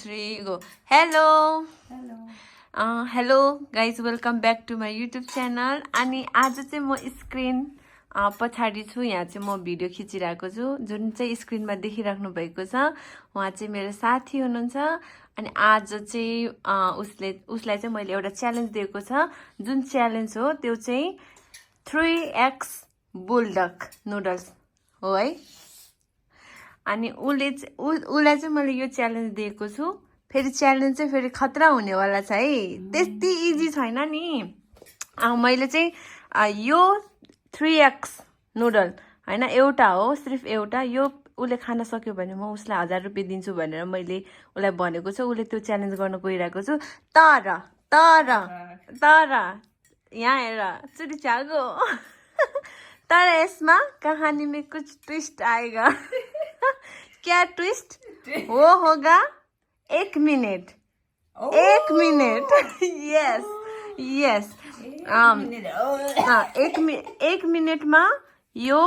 3 go. Hello. Hello. Hello guys, welcome back to my YouTube channel. अनि आज चाहिँ म स्क्रिन पछाडि छु यहाँ चाहिँ म भिडियो खिचिरहेको छु जुन चाहिँ स्क्रिनमा देखिराख्नु भएको छ उहाँ चाहिँ मेरो साथी हुनुहुन्छ अनि आज चाहिँ उसलाई चाहिँ मैले एउटा च्यालेन्ज दिएको छ जुन च्यालेन्ज हो त्यो चाहिँ 3x बुलडक नुडल्स हो है अनि उलाई चाहिँ मैले यो च्यालेन्ज दिएको छु फेरि च्यालेन्ज चाहिँ फेरि खतरा हुनेवाला छ है त्यति इजी छैन नि मैले चाहिँ यो 3x नुडल हैन एउटा हो सिर्फ एउटा यो उले खान सक्यो भने म उसलाई 1000 रुपैयाँ दिन्छु भनेर मैले उलाई भनेको छु उले त्यो च्यालेन्ज गर्न गइरहेको छु तर यहाँ हेर चुटी चागो तर यसमा कहानी में कुछ ट्विस्ट आएगा क्या ट्विस्ट वो होगा 1 मिनट 1 मिनट यस एक मिनटमा यो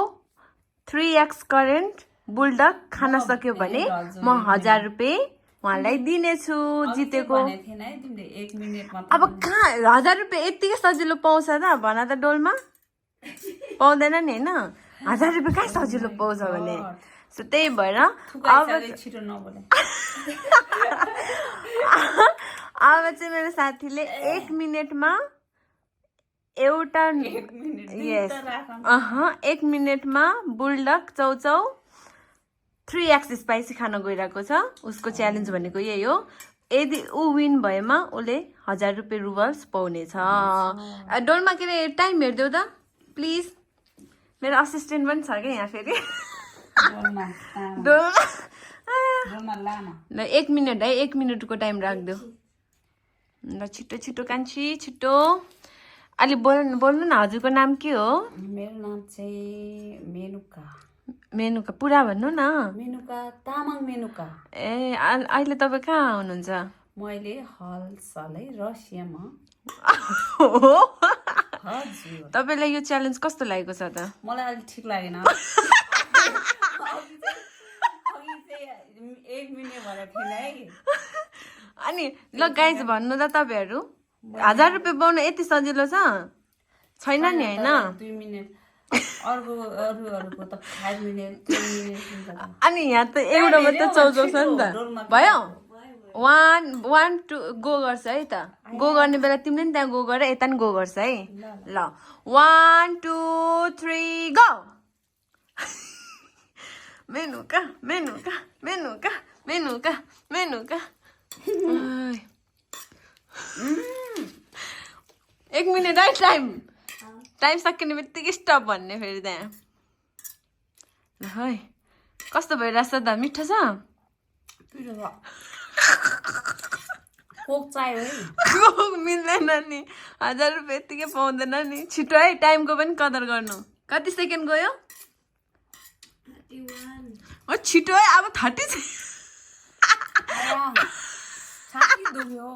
3x करेन्ट बुलडक खान सक्यो भने म 1000 रुपैयाँ उहाँलाई दिनेछु जितेको अब कहाँ 1000 रुपैयाँ यतिकै सजिलो पाउँछ त भन त डोलमा पाउँदैन नि हैन 1000 रुपैयाँ कहाँ सजिलो पाउँछ भने सो त्यही भएर अब छिटो नबोले अब चाहिँ मेरो साथीले 1 मिनेटमा एउटा यस 1 मिनेटमा बुलडक चौचौ 3x स्पाइसी खान गइरहेको छ उसको च्यालेन्ज भनेको यही हो यदि ऊ विन भएमा उले 1000 रुपैयाँ रुबल्स पाउनेछ डोलमा के रे टाइम हेर्देऊ त प्लिज मेरो असिस्टेन्ट पनि छ क्या यहाँ फेरि ल 1 मिनट है 1 मिनटको टाइम राख्देऊ ल छिटो छिटो कान्छी छिटो अलि बोल्नु न हजुरको नाम के हो मेरो नाम चाहिँ मेनुका पुरा भन्नु न मेनुका तामाङ मेनुका ए अहिले तपाईँ कहाँ हुनुहुन्छ मैले हालसालै रसियामा हजुर तपाईलाई यो च्यालेन्ज कस्तो लागेको छ त मलाई अलि ठीक लागेन 1 मिनेट भनेर थिएन है अनि ल गाइज भन्नु त तपाईहरु 1000 रुपैयाँ पाउन यति सजिलो छैन नि हैन 2 मिनेट अरूको त 5 मिनेट 3 मिनेट अनि यहाँ त एउटा मात्र चौचौ छ नि त भयो 1 2 गो गर्छ है त गो गर्ने बेला तिमीले नि त्यहाँ गो गर यता नि गो गर्छ है ल 1 2 3 गो मेनुका एक मिनट है टाइम सकिने बित्तिकै स्टप भन्ने फेरि त्यहाँ ल है कस्तो भइरहेछ त मिठो छ कोक चाहियो है कोक मिल्दैन नि 1000 रुपैयाँ यतिकै पाउँदैन नि छिटो है टाइमको पनि कदर गर्नु कति सेकेन्ड गयो 31 छिटो है अब 30 छाती दुख्यो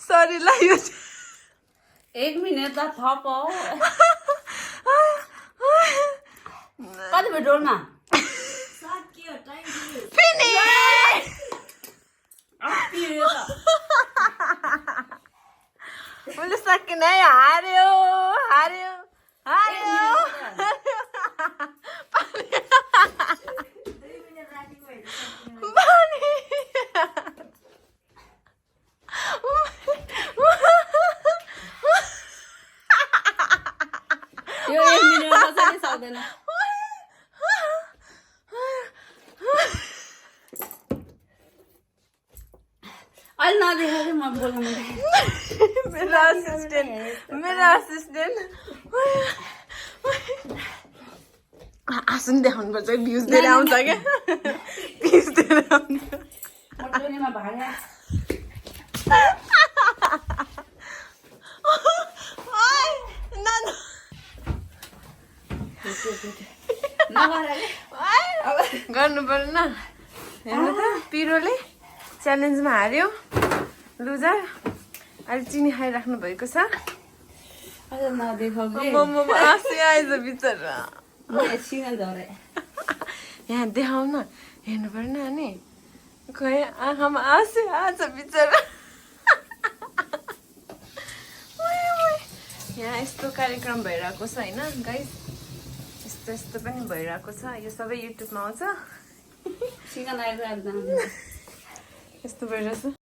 सरी ल यो 1 मिनेट त थप हो कति भयो डोलमा मैले सकिन है हार्यो यो 1 मिनेटमा कसैले सक्दैन अहिले नदेखेर म बोल्नु मेरो असिस्टेन्ट आसन देखाउनु पर्छ भ्युज दिएर आउँछ क्या भ्युज दिएर आउँछ मटोनीमा भाडा गर्नु पर्दैन हेर्नु त पिरोले च्यालेन्जमा हार्यो लुजर अहिले चिनी खाइराख्नु भएको छ अझ नदेखाउ के आँसु आएछ बिचरा मैले सिँगल झरे यहाँ देखाउन हेर्नु पर्ने अनि खोइ आँखामा आँसु आछ बिचरा यहाँ यस्तो कार्यक्रम भइरहेको छ होइन गाइस यस्तो यस्तो पनि भइरहेको छ यो सबै युट्युबमा आउँछ सिँगल आएर यस्तो भइरहेछ